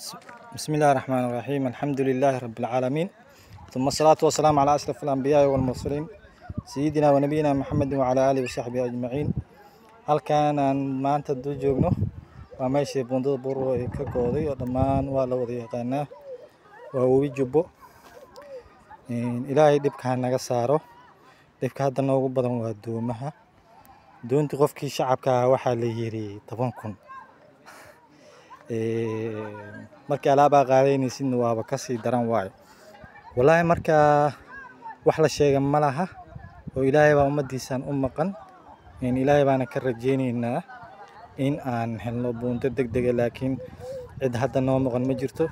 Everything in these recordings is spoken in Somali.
بسم الله الرحمن الرحيم، الحمد لله رب العالمين، ثم الصلاة والسلام على أشرف الأنبياء والمرسلين سيدنا ونبينا محمد وعلى آله وصحبه أجمعين. Halkan aan maanta dul joogno waa meeshii buundada Buurdhuubo ay ka go'day oo dhammaan waa la wada yaqaanaa, waa webi Jubbo. Ilaahay dhibka ha naga saaro. Dhibka hadda noogu badan waa doomaha. Doontii qofkii shacabka ahaa waxaa la yiri 10,000. Markii alaabaa qaadanaysidna waaba kasii daran waayo. Wallaahi markaa wax la sheega ma laha, oo Ilaahay baa ummaddiisan u maqan. Ilaahay baana ka rajaynaynaa in aan helno buundo degdeg ah, laakiin cid hadda noo maqan ma jirto.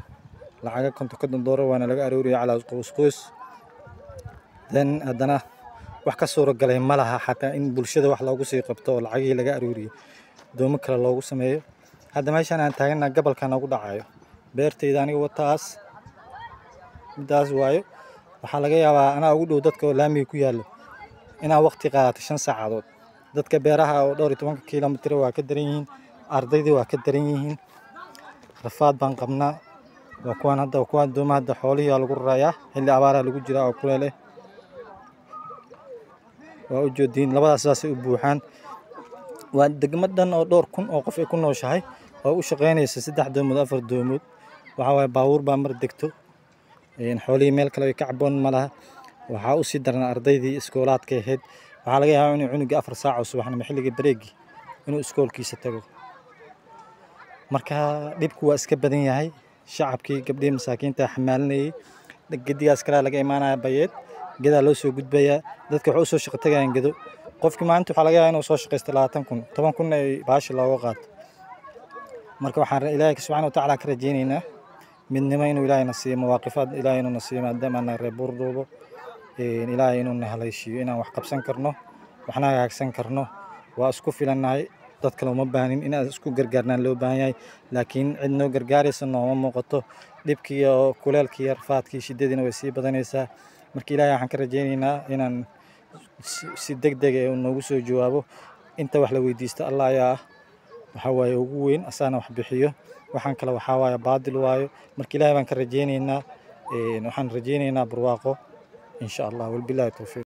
Lacaga 50 doolar waana laga arooriyay calaa qoys qoys. Then haddana wax ka suura galay ma laha, xataa in bulshada wax loogu sii qabto oo lacagihii laga arooriyay doomo kale loogu sameeyo. Hadda meeshan aan taaganahay gobolka noogu dhacayo beertayda aniga wataas midaas waayo. Waxaa laga yaabaa anaa ugu dhow dadka oo laamiga ku yaallo inaan waqti qaadato 5 saacadood. Dadka beeraha oo dhowr iyo tobanka kiiloomitir waa ka daran yihiin, ardaydii waa ka daran yihiin. Rafaad baan qabnaa. Waa kuwaan hadda, waa kuwaan doomaha hadda xoolihii waa lagu rarayaa, xilli abaaraa lagu jiraa oo kuleel eh. Waa u joodiin labadaas saasay u buuxaan. Waa degmo dhan oo dhowr kun oo qof ay ku nooshahay oo u shaqaynaysa 3 doomood 4 doomood. Waxaa waaye baabuur baa mar degto, xoolihii meel kale ay ka caboon ma laha. Waxaa u sii daran ardaydii iskoolaadka ahayd. Waxaa laga yaabaa inuu cunuga 4 saac oo subaxnimo xilligii bareegi inuu iskoolkiisa tago. Marka dhibku waa iska badan yahay. Shacabkii, gabdhihii masaakiinta xamaalinayay, gedigaas kale laga imaanaya bayeed, gedaa loo soo gudbayaa. Dadka waxay u soo shaqo tagayaan gedo. Qofkii maanta waxaa laga yaabaa inuu soo shaqaysto 20,000, 10,000 ay baasha looga qaato. Marka waxaan Ilaahay subxaana wa tacaala ka rajaynaynaa midnimo inuu Ilaahay na siiyo, mawaaqifaad Ilaahay inuu na siiyo, maadaama aan reer Buurdhuubo. Ilaahay inuu na haleeshiiyo inaan wax qabsan karno, waxna hagaagsan karno. Waa isku filannahay, dad kale uma baahnin, inaan isku gargaarnaan loo baahan yahay, laakiin cid noo gargaaraysa nooma muuqato. Dhibkii iyo kuleelkii iyo rafaadkii shiddadiina way sii badanaysaa. Marka Ilaahay waxaan ka rajaynaynaa inaan si degdeg ah noogu soo jawaabo. Inta wax la weydiisto Allah ayaa ah waxaa waaye ugu weyn, asaana wax bixiyo. Waxaan kale waxaa waaye baadil waayo. Marka Ilaahay baan ka rajaynaynaa, waxaan rajaynaynaa barwaaqo insha Allah. Walbillahi tawfiiq.